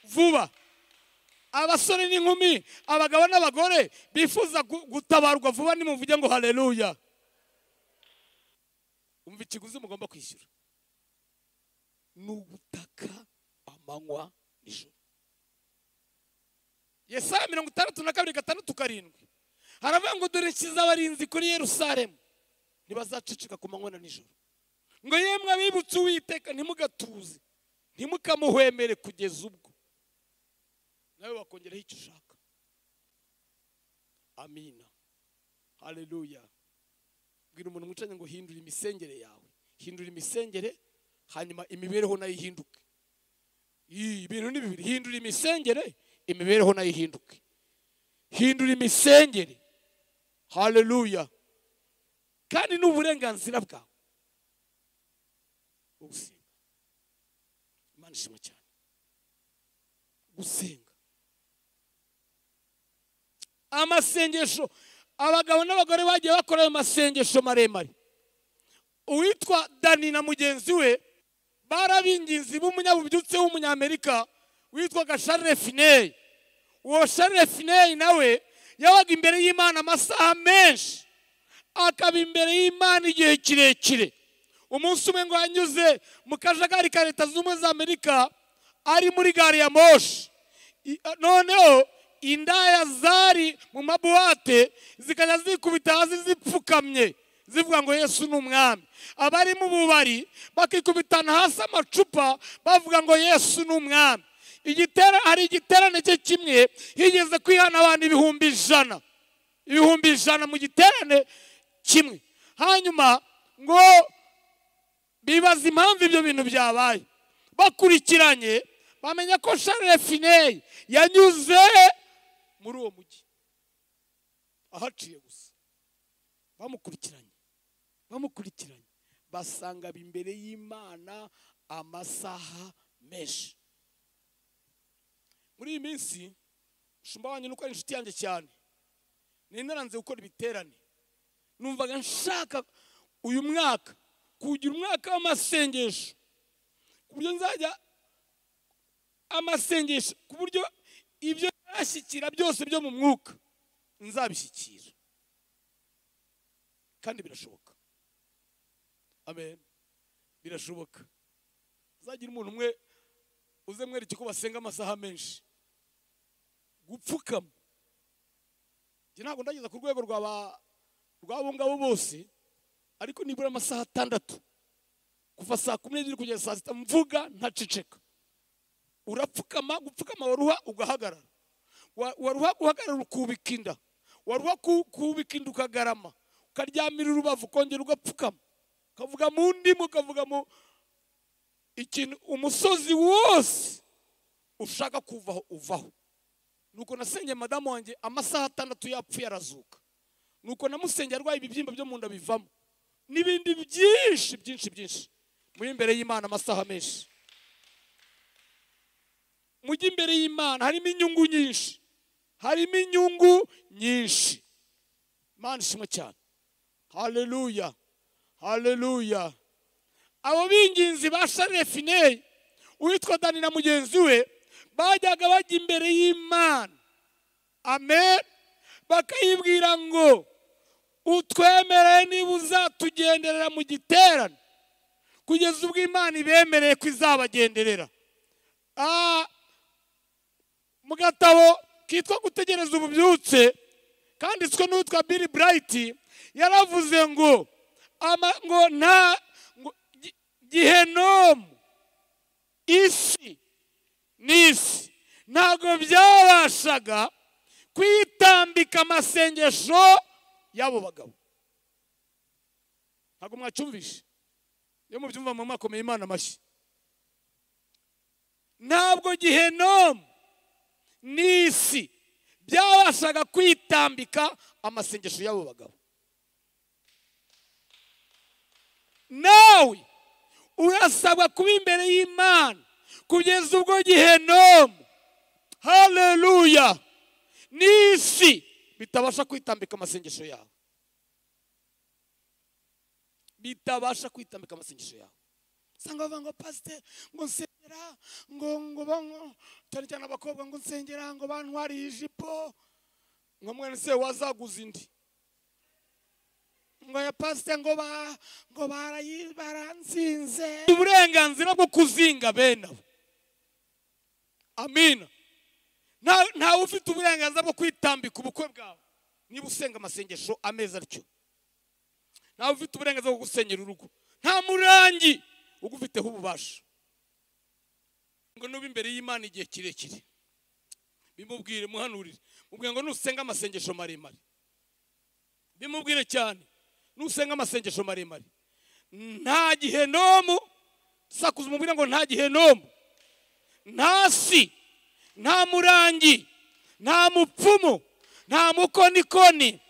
vuba. Abasore n'inkumi, abagabo n'abagore bifuza gutabarwa vuba, nimuvuge ngo haleluya. Umva ikiguzi mugomba kwishyura ni ugutaka amanywa nijoro. Yesaya 62:6-7 haravuga ngo dore nshyize abarinzi kuri Yerusalemu, ntibazaceceka ku manywa na nijoro. Ngo yemwe abibutse Uwiteka, ntimugatuze, ntimukamuhwemere kugeza ubwo. Nawe wakongeraho icyo ushaka. Amina, haleluya. Bwira umuntu mwicanye ngo hindura imisengere yawe, hindura imisengere, hanyuma imibereho nayo ihinduke. Ibintu ni bibiri: hindura imisengere, imibereho nayo ihinduke. Hindura imisengere, haleluya. Kandi ni uburenganzira bwawe bwo gusenga. Imana ishimwe cyane. Gusenga amasengesho, abagabo n'abagore bagiye bakora ayo masengesho maremare. Uwitwa Dani na mugenzi we barabinginzi b'umunyabubyutse w'umunyamerika witwaga Charles Finney. Uwo Charles Finney nawe yabaga imbere y'Imana amasaha menshi, akaba imbere y'Imana igihe kirekire. Umunsi umwe ngo yanyuze mu kajagari ka Leta Zunze Ubumwe za Amerika ari muri gari ya moshi, noneho indaya zari mu mabuwate zikajya zikubita hasi zipfukamye zivuga ngo Yesu ni umwami. Abari mu bubari bakikubitana hasi amacupa bavuga ngo Yesu ni umwami. Hari igiterane cye kimwe higeze kwihana abantu 100,000, 100,000 mu giterane kimwe. Hanyuma ngo bibaza impamvu ibyo bintu byabaye, bakurikiranye bamenya ko Charles Finney yanyuze muri uwo mujyi ahaciye gusa. Bamukurikiranye basanga imbere y'Imana amasaha menshi. Muri iyi minsi shumba wanyu nuko ari inshuti yanjye cyane, nari naranze gukora ibiterane, numvaga nshaka uyu mwaka kugira umwaka w'amasengesho, ku buryo nzajya amasengesho, ku buryo ibyo nashyikira byose byo mu mwuka nzabishyikira. Kandi birashoboka. Amen, birashoboka. Uzagira umuntu umwe uze mwereke ko basenga amasaha menshi, gupfukama. Njye ntabwo ndageza ku rwego rw'abo ngabo bose, ariko nibura amasaha 6 kuva saa 12 kugeza saa 6 mvuga ntaceceka. Urapfukama, gupfukama waruha ugahagarara, waruha guhagarara ukubika inda, waruha kubika inda ukagarama, ukaryamira urubavu, ukongera ugapfukama, ukavuga mu ndimi, ukavuga mu ikintu, umusozi wose ushaka kuvaho uvaho. Nuko nasengeye madamu wanjye amasaha 6 yapfuye arazuka. Nuko namusengeye arwaye ibibyimba byo mu nda bivamo, n'ibindi byinshi byinshi byinshi. Muri imbere y'Imana amasaha menshi, mujye imbere y'Imana harimo inyungu nyinshi, harimo inyungu nyinshi. Imana ishimwe cyane. Haleluya, haleluya. Abo binginzi ba Charles Finney, uwitwa Dani na mugenzi we, bajyaga bajya imbere y'Imana, amen, bakayibwira ngo utwemerere niba uzatugenderera mu giterane, kugeza ubwo Imana ibemereye ko izabagenderera. Mu gatabo kitwa Gutegereza Ububyutse kanditswe n'uwitwa Bill Bright, yaravuze ngo ngo nta gihenomu, isi n'isi ntabwo byabashaga kwitambika amasengesho y'abo bagabo. Ntabwo mwacyumvishe? Iyo mubyumva mu makomeye Imana amashyi. Ntabwo gihenomu n'isi byabashaga kwitambika amasengesho y'abo bagabo. Nawe urasabwa kuba imbere y'Imana kugeza ubwo gihenomu, haleluya, n'isi bitabasha kwitambika amasengesho yawe, bitabasha kwitambika amasengesho yawe. Usanga bavuga ngo pasiteri ngo nsengera ngo ngo cyane cyane abakobwa ngo nsengera ngo bantwariye ijipo, ngo mwene se wazaguza indi, ngo ya pasiteri ngo baranzinze. Uburenganzira bwo kuzinga bene abo. Amina. Ntawe ufite uburenganzira bwo kwitambika ubukwe bwawe niba usenga amasengesho ameza atyo. Ntawe ufite uburenganzira bwo gusenyera urugo. Nta murangi ugufiteho ububasha. Ngo nuba imbere y'Imana igihe kirekire, bimubwire, muhanurire, mubwire ngo nusenga amasengesho maremare, bimubwire cyane, nusenga amasengesho maremare nta gihenomu, sakuza umubwire ngo nta gihenomu, nta si, nta murangi, nta mupfumu, nta mukonikoni,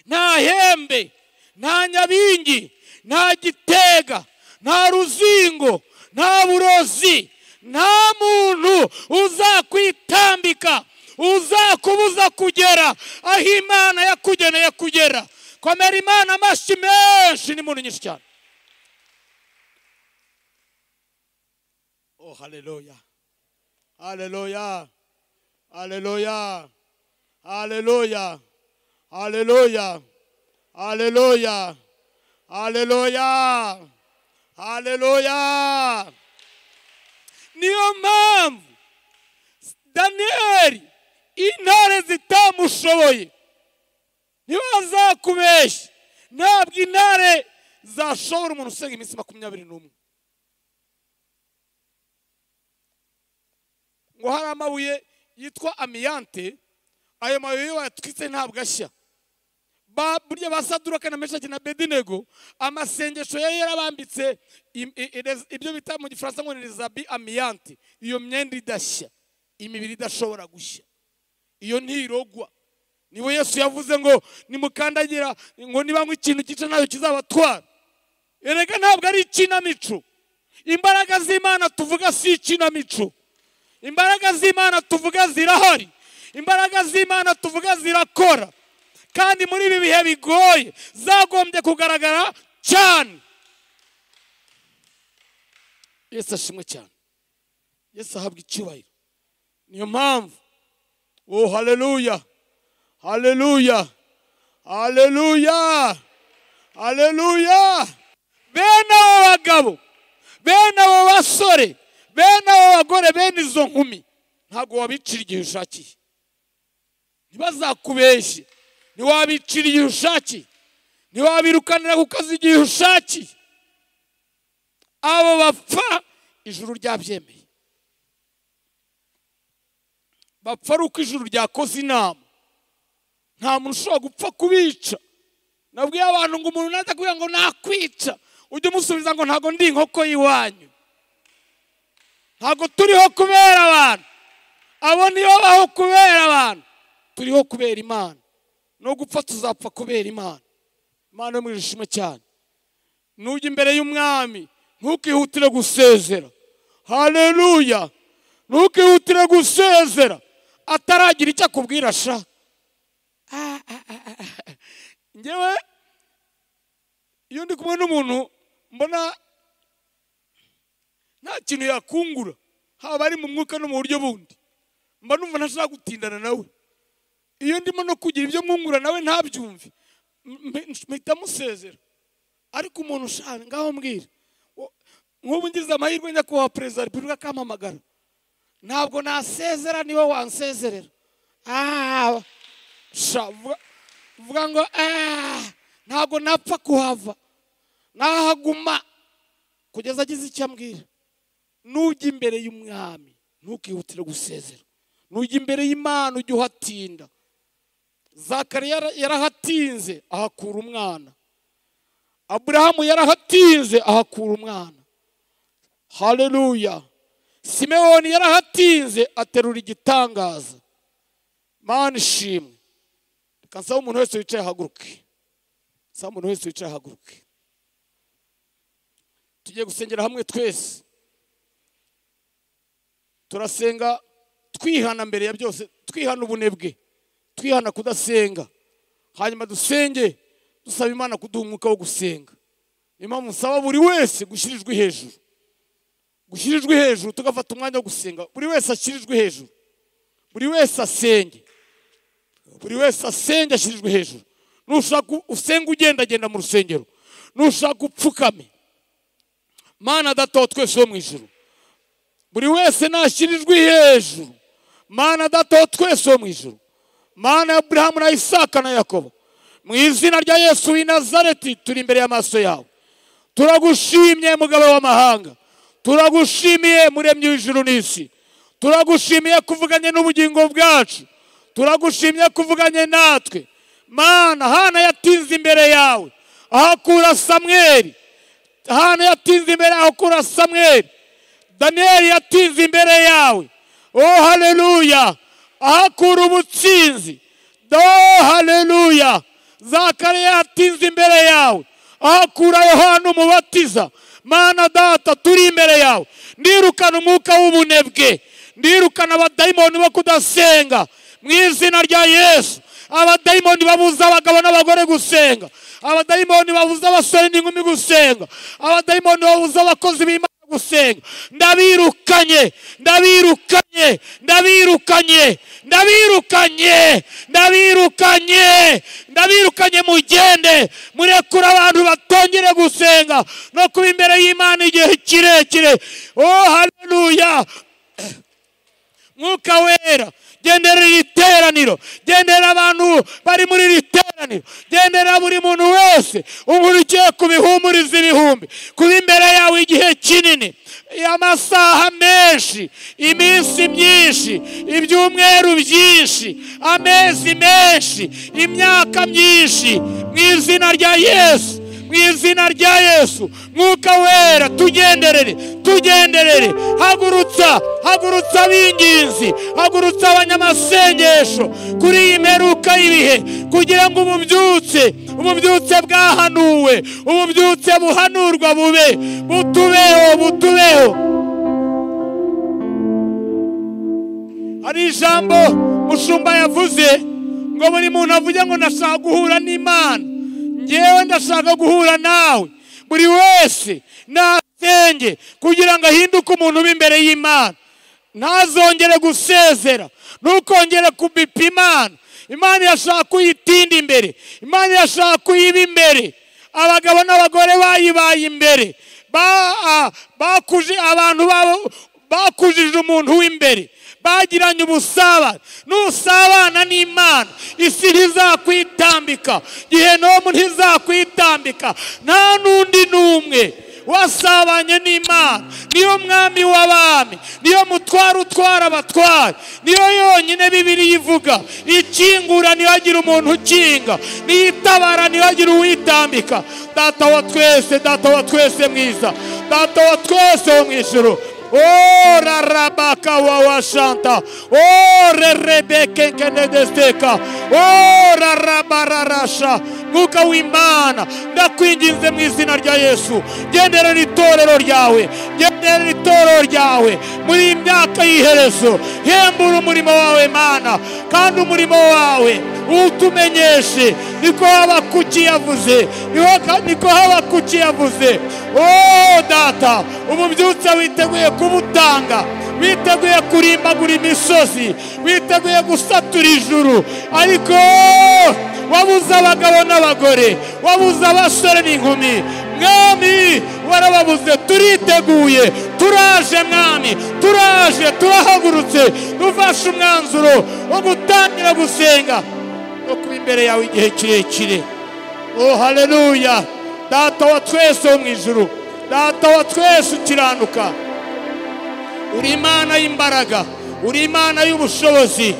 nta hembe, nta nyabingi, nta gitega, nta ruzingo, nta burozi, nta muntu uzakwitambika, uzakubuza kugera aho Imana yakugeneye kugera. Komera Imana amashyi menshi n'impundu nyinshi cyane. Oh, haleluya, haleluya, haleluya, haleluya, haleluya, haleluya, haleluya, haleluya. Niyo mpamvu Daniyeli intare zitamushoboye. Ntibazakubeshye, ntabwo intare zashobora umuntu usenga iminsi 21. Ngo hari amabuye yitwa amiyante, ayo mabuye iyo bayatwitse ntabwo ashya. Burya ba Saduraka na Meshaki na Abedinego amasengesho yari yarabambitse ibyo bita mu Gifaransa ngo ni zabi amiyante, iyo myenda idashya, imibiri idashobora gushya, iyo ntirogwa. Niwe Yesu yavuze ngo nimukandagira ngo nibanywa ikintu cyica ntayo kizabatwara. Erega ntabwo ari ikinamico. Imbaraga z'Imana tuvuga si ikinamico. Imbaraga z'Imana tuvuga zirahari. Imbaraga z'Imana tuvuga zirakora. Kandi muri ibi bihe bigoye zagombye kugaragara cyane. Yesu ashimwe cyane. Yesu ahabwa icyubahiro. Niyo mpamvu, oh haleluya, haleluya, haleluya, haleluya. Bene abo bagabo, bene abo basore, bene abo bagore, bene izo nkumi, ntabwo wabicira igihe ushakiye. Ntibazakubeshye, ntiwabicira igihe ushakiye, ntiwabirukanira ku kazi igihe ushakiye. Abo bapfa ijuru ryabyemeye. Bapfa ari uko ijuru ryakoze inama. Nta muntu ushobora gupfa kubica. Nabwiye abantu ngo umuntu naza kugira ngo nakwica, ujye umusubiza ngo ntago ndi inkoko y'iwanyu. Ntago turiho kubera abantu. Abo nibo baho kubera abantu. Turiho kubera Imana. No gupfa tuzapfa kubera Imana. Imana yo mu ishimwe cyane. Nujya imbere y'umwami ntukihutire gusezera. Haleluya. Ntukihutire gusezera ataragira icyo akubwira sha. Njyewe iyo ndi kumwe n'umuntu mbona nta kintu yakungura, haba ari mu mwuka no mu buryo bundi, mba numva ntashaka gutindana nawe. Iyo ndimo no kugira ibyo mwungura nawe ntabyumve, mpita musezera. Ariko umuntu ushaka ngaho mbwira, nk'ubu ngize amahirwe nyakubahwa perezida wa repubulika akampamagara, ntabwo nasezera niwe wansezerera. Vuga ngo ntabwo napfa kuhava, nahaguma kugeza agize icyo ambwira. Nujya imbere y'umwami ntukihutire gusezera. Nujya imbere y'Imana ujye uhatinda. Zakariya yarahatinze ahakura umwana. Aburahamu yarahatinze ahakura umwana. Haleluya. Simewoni yarahatinze aterura igitangaza. Mana ishimwe. Reka nsaba umuntu wese wicaye ahaguruke. Nsaba umuntu wese wicaye ahaguruke. Tugiye gusengera hamwe twese. Turasenga twihana mbere ya byose, twihana ubunebwe, twihana kudasenga. Hanyuma dusenge dusaba Imana kuduha umwuka wo gusenga. Impamvu nsaba buri wese gushyira ijwi hejuru, gushyira ijwi hejuru, tugafata umwanya wo gusenga. Buri wese ashyira ijwi hejuru, buri wese asenge, buri wese asenge ashyira ijwi hejuru. Nushaka usenge ugendagenda mu rusengero, nushaka upfukame. Mana Data wa twese wo mu ijuru, buri wese nashyira ijwi hejuru. Mana Data wa twese wo mu ijuru, Mana ya Aburahamu na Isaka na Yakobo, mu izina rya Yesu w'i Nazareti turi imbere y'amaso yawe. Turagushimye mugabo w'amahanga, turagushimiye muremyi w'ijuru n'isi, turagushimiye kuvuganye n'ubugingo bwacu, turagushimiye kuvuganye natwe. Mana, Hana yatinze imbere yawe ahakura Samweli, Hana yatinze imbere yawe ahakura Samweli, Danieli yatinze imbere yawe, oh haleluya, ahakura ubutsinzi, oh haleluya. Zakariya yatinze imbere yawe ahakura Yohana Umubatiza. Mana Data, turi imbere yawe. Ndirukana umwuka w'ubunebwe, ndirukana abadayimoni bo kudasenga mu izina rya Yesu. Abadayimoni babuza abagabo n'abagore gusenga, abadayimoni babuza abasore n'inkumi gusenga, abadayimoni babuza abakozi b'Imana gusenga. Ndabirukanye, ndabirukanye, ndabirukanye, ndabirukanye, ndabirukanye, ndabirukanye. Mugende murekure abantu batongere gusenga no kuba imbere y'Imana igihe kirekire. Oh haleluya. Mwuka wera, genderera iteraniro, genderera abantu bari muri iri teraniro, genderera buri muntu wese unkurikiye ku bihumuriza ibihumbi, kuba imbere yawe igihe kinini, amasaha menshi, iminsi myinshi, ibyumweru byinshi, amezi menshi, imyaka myinshi, mu izina rya Yesu, mu izina rya Yesu. Mwuka wera, tugenderere, tugenderere. Hagurutsa, hagurutsa ab'inginzi, hagurutsa abanyamasengesho kuri iyi mperuka y'ibihe, kugira ngo ububyutse, ububyutse bwahanuwe, ububyutse buhanurwa bube, butubeho, butubeho. Hari ijambo mushumba yavuze ngo buri muntu avuge ngo ndashaka guhura n'Imana, ngewe ndashaka guhura nawe. Buri wese nasenge kugira ngo ahinduke umuntu w'imbere y'Imana, ntazongere gusezera, ntukongere kubipa Imana. Imana irashaka kuyitinda imbere, Imana irashaka kuyiba imbere. Abagabo n'abagore bayibaye imbere, bakuje abantu babo, bakujije umuntu w'imbere, bagiranye ubusabane. Nusabana n'Imana, isi ntizakwitambika, gehinomu ntizakwitambika. Nta n'undi n'umwe wasabanye n'Imana. Niyo mwami w'abami, niyo mutwara utwara abatwara, niyo yonyine Bibiliya ivuga ikingura ntihagire umuntu ukinga, niyitabara ntihagire uwitambika. Data wa twese, Data wa twese mwiza, Data wa twese wo mu ijuru, oh rabaka wa shanta, oh rebeke kenedesteka, oh rabararasha. Mwuka w'Imana, ndakwinginze mu izina rya Yesu, genderera itorero ryawe, genderera itorero ryawe muri iyi myaka y'iherezo. Hembura umurimo wawe Mana, kandi umurimo wawe utumenyeshe. Niko Habakuki yavuze, niko Habakuki yavuze. Oh Data, ububyutse witeguye kubutanga, witeguye kurimbagura imisozi, witeguye gusatura ijuru, ariko wabuze abagabo n'abagore, wabuze abasore n'inkumi. Mwami, warababuze. Turiteguye, turaje Mwami, turaje, turahagurutse, dufashe umwanzuro wo gutangira gusenga no kuba imbere yawe igihe kirekire. Oh haleluya. Data wa twese wo mu ijuru, Data wa twese ukiranuka, uri Imana y'imbaraga, uri Imana y'ubushobozi.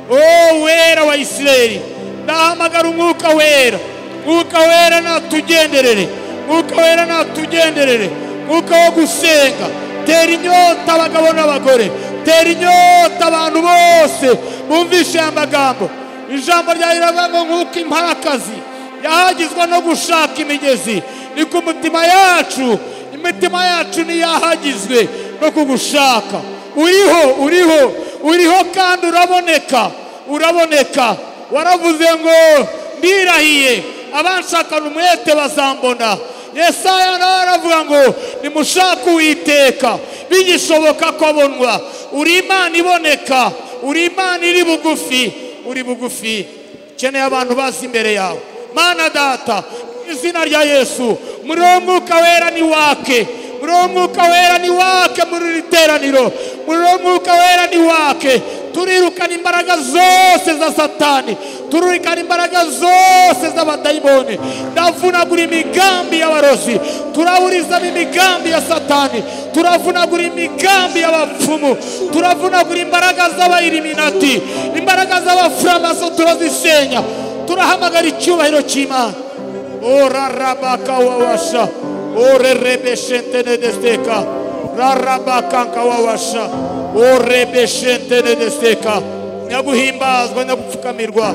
Oh wera wa Isirayeli, ndahamagara umwuka wera, mwuka wera natugenderere, mwuka wera natugenderere, mwuka wo gusenga. Tera inyota abagabo n'abagore, tera inyota abantu bose bumvishe aya magambo. Ijambo ryawe riravuga ngo nk'uko imparakazi yahagizwa no gushaka imigezi, niko umutima yacu, Imitima yacu ntiyahagizwe no kugushaka. Uriho, uriho, uriho kandi uraboneka, uraboneka. Waravuze ngo ndirahiye abanshakana umwete bazambona. Yesaya nawe aravuga ngo nimushake Uwiteka bigishoboka ko abonwa. Uri Imana iboneka, uri Imana iri bugufi, uri bugufi. Ukeneye abantu bazi imbere yawe. Mana data, izina rya Yesu, muri uwo mwuka wera ni wake, muri uwo mwuka wera ni wake muri iri teraniro, muri uwo mwuka wera ni wake. Turirukana imbaraga zose za Satani, turirukana imbaraga zose z'abadayimoni. Ndavunagura imigambi y'abarozi, turaburizamo imigambi ya Satani, turavunagura imigambi y'abapfumu, turavunagura imbaraga z'abayiriminati, imbaraga z'abafuramaso turazisenya. Turahamagara icyubahiro cy'Imana. Ora rabaka wawasha, ore rebeshentene desteka, rarabakanka wawasha, ore rebeshentene desteka. Nyaguhimbazwa, nyagupfukamirwa.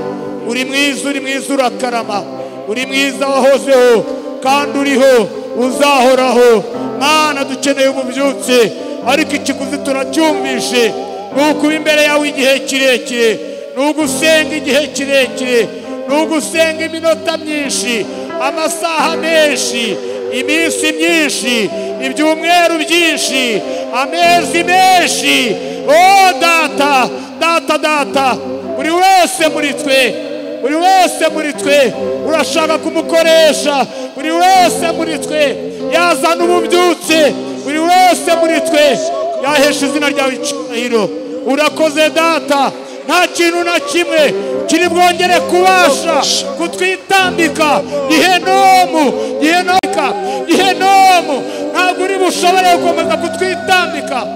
Uri mwiza, uri mwiza, urakarama. Uri mwiza wahozeho kandi uriho uzahoraho. Mana, dukeneye ububyutse, ariko ikiguzi turacyumvishe. Ni ukuba imbere yawe igihe kirekire, ni ugusenga igihe kirekire, ni ugusenga iminota myinshi, amasaha menshi, iminsi myinshi, ibyumweru byinshi, amezi menshi. O data, data, data, buri wese muri twe, buri wese muri twe urashaka kumukoresha. Buri wese muri twe yazana ububyutse, buri wese muri twe yahesha izina ryawe icyubahiro. Urakoze data, nta kintu na kimwe kiri bwongere kubasha kutwitambika. Gihenomu, gihenoka, gihenomu, ntabwo uri bushobore gukomeza kutwitambika.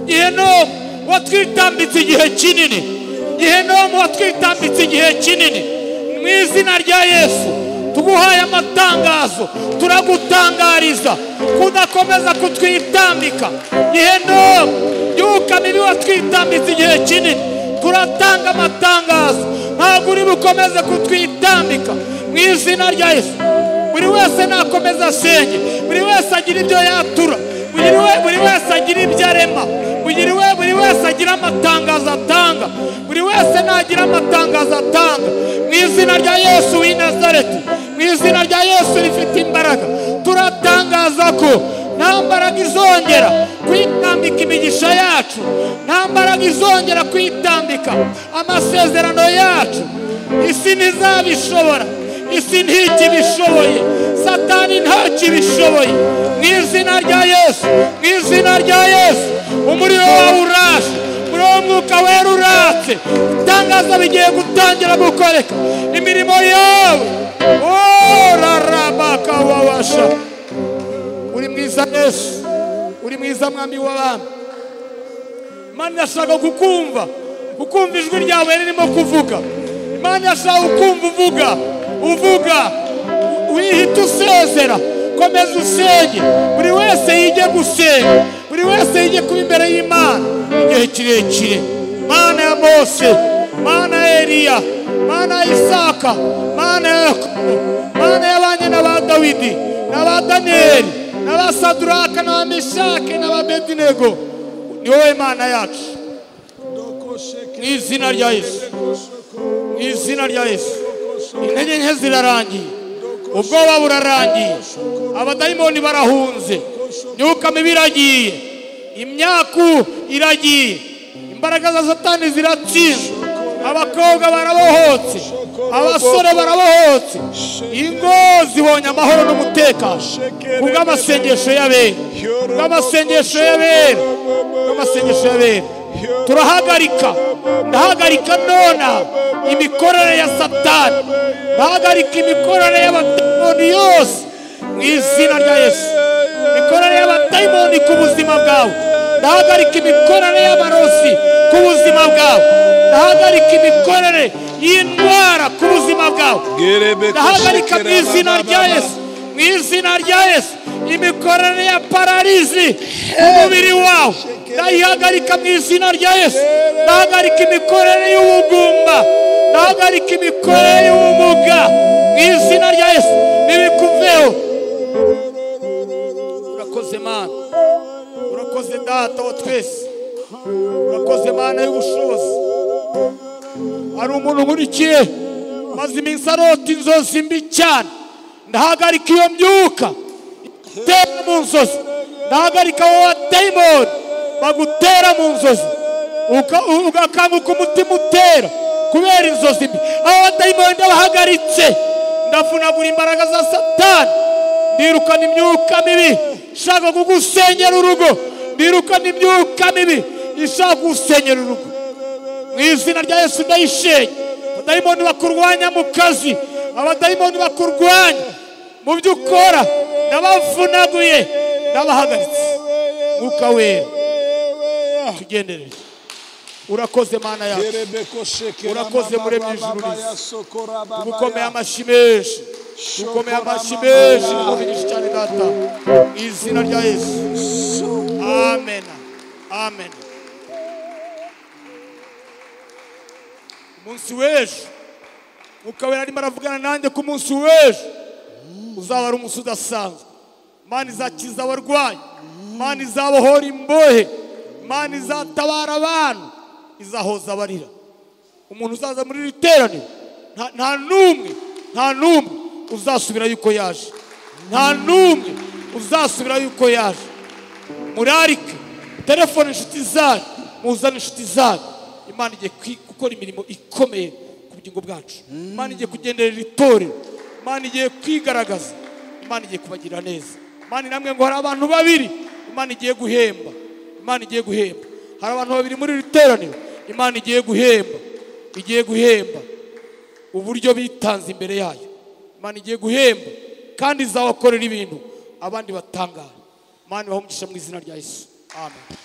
Gihenomu watwitambitse igihe kinini, gihenomu watwitambitse igihe kinini. Mu izina rya Yesu tuguhaye amatangazo, turagutangariza kudakomeza kutwitambika. Gihenomu, byuka mibi watwitambitse igihe kinini, turatanga amatangazo, ntabwo uri bukomeze kutwitambika. Mu izina rya Yesu, buri wese nakomeza asenge, buri wese agira ibyo yatura, buri wese agira ibyo arema, buri wese agira amatangazo atanga, buri wese nagira amatangazo atanga. Mu izina rya Yesu w'i Nazareti, mu izina rya Yesu rifite imbaraga, turatangaza ko nta mbaraga izongera kwitambika imigisha yacu, nta mbaraga izongera kwitambika amasezerano yacu. Isi ntizabishobora, isi ntikibishoboye, Satani ntakibishoboye. Mu izina rya Yesu, mu izina rya Yesu, umuriro wawe urashe, umuriro w'umwuka wera uratse. Itangazo bigiye gutangira gukoreka, imirimo yawe. Orarabaka wawasha. Uri mwiza Yesu, uri mwiza mwami w'abami. Imana irashaka kukumva, kukumva ijwi ryawe ririmo kuvuga. Imana irashaka kukumva uvuga, uvuga, wihita usezera. Komeza usenge, buri wese yige gusenga, buri wese yige kuba imbere y'Imana igihe kirekire. Mana ya Mose, Mana ya Eliya, Mana ya Isaka, Mana ya Yakobo, Mana y'abanye n'aba Dawidi n'aba Daniyeli n'aba Saduraka n'aba Meshake n'aba Abedinego, ni wowe Mana yacu. Mu izina rya Yesu, mu izina rya Yesu, intege nke zirarangiye, ubwoba burarangiye, abadayimoni barahunze, imyuka mibi iragiye, imyaku iragiye, imbaraga za Satani ziratsinzwe, abakobwa barabohotse, abasore barabohotse, ingo zibonye amahoro n'umutekano kubw'amasengesho y'abera, kubw'amasengesho y'abera, kubw'amasengesho y'abera. Turahagarika, ndahagarika nona imikorere ya Satani, ndahagarika imikorere y'abadayimoni yose mu izina rya Yesu. Imikorere y'abadayimoni ku buzima bwawe, ndahagarika imikorere y'abarozi ku buzima bwawe, ndahagarika imikorere y'indwara ku buzima bwawe, ndahagarika mu izina rya Yesu, mu izina rya Yesu, imikorere ya pararizi ku mubiri wawe ndayihagarika mu izina rya Yesu. Ndahagarika imikorere y'ubugumba, ndahagarika imikorere y'ubumuga mu izina rya Yesu. Nibikuveho. Data wa twese, urakoze Mana y'ubushobozi. Hari umuntu nkurikiye maze iminsi arota inzozi mbi cyane, ndahagarika iyo myuka itera mu nzozi, ndahagarika abo badayimoni bagutera mu nzozi, ugakanguka umutima utera kubera inzozi mbi. Abo badayimoni ndabahagaritse, ndavunagura imbaraga za Satani, ndirukana imyuka mibi ishaka kugusenyera urugo, ndirukana imyuka mibi ishaka kugusenyera urugo mu izina rya Yesu. Ndayishenye. Abadayimoni bakurwanya mu kazi, abadayimoni bakurwanya mu byo ukora, ndabavunaguye, ndabahagaritse. Mwuka Wera tugenderere. Urakoze Mana yacu, urakoze muremyi w'ijuru n'isi. Tugukomeye amashyi menshi, tugukomeye amashyi menshi, tugukomeye cyane Data, mu izina rya Yesu. Amen, amen. Umunsi w'ejo Mwuka Wera arimo aravugana nanjye ku munsi w'ejo uzaba ari umunsi udasanzwe. Imana izakiza abarwayi, Imana izabohora imbohe, Imana izatabara abantu, izahoza abarira. Umuntu uzaza muri iri teraniro nta n'umwe, nta n'umwe uzasubira yuko yaje, nta n'umwe uzasubira yuko yaje. Murarike telefone inshuti zanyu, muzane inshuti zanyu. Imana igiye gukora imirimo ikomeye ku bugingo bwacu. Imana igiye kugenderera itorero, Imana igiye kwigaragaza, Imana igiye kubagira neza. Imana namwe ngo hari abantu babiri Imana igiye guhemba, Imana igiye guhemba. Hari abantu babiri muri iri teraniro Imana igiye guhemba, igiye guhemba uburyo bitanze imbere yayo. Imana igiye guhemba kandi izabakorera ibintu abandi batangara. Imana ibahe umugisha mu izina rya Yesu. Amen.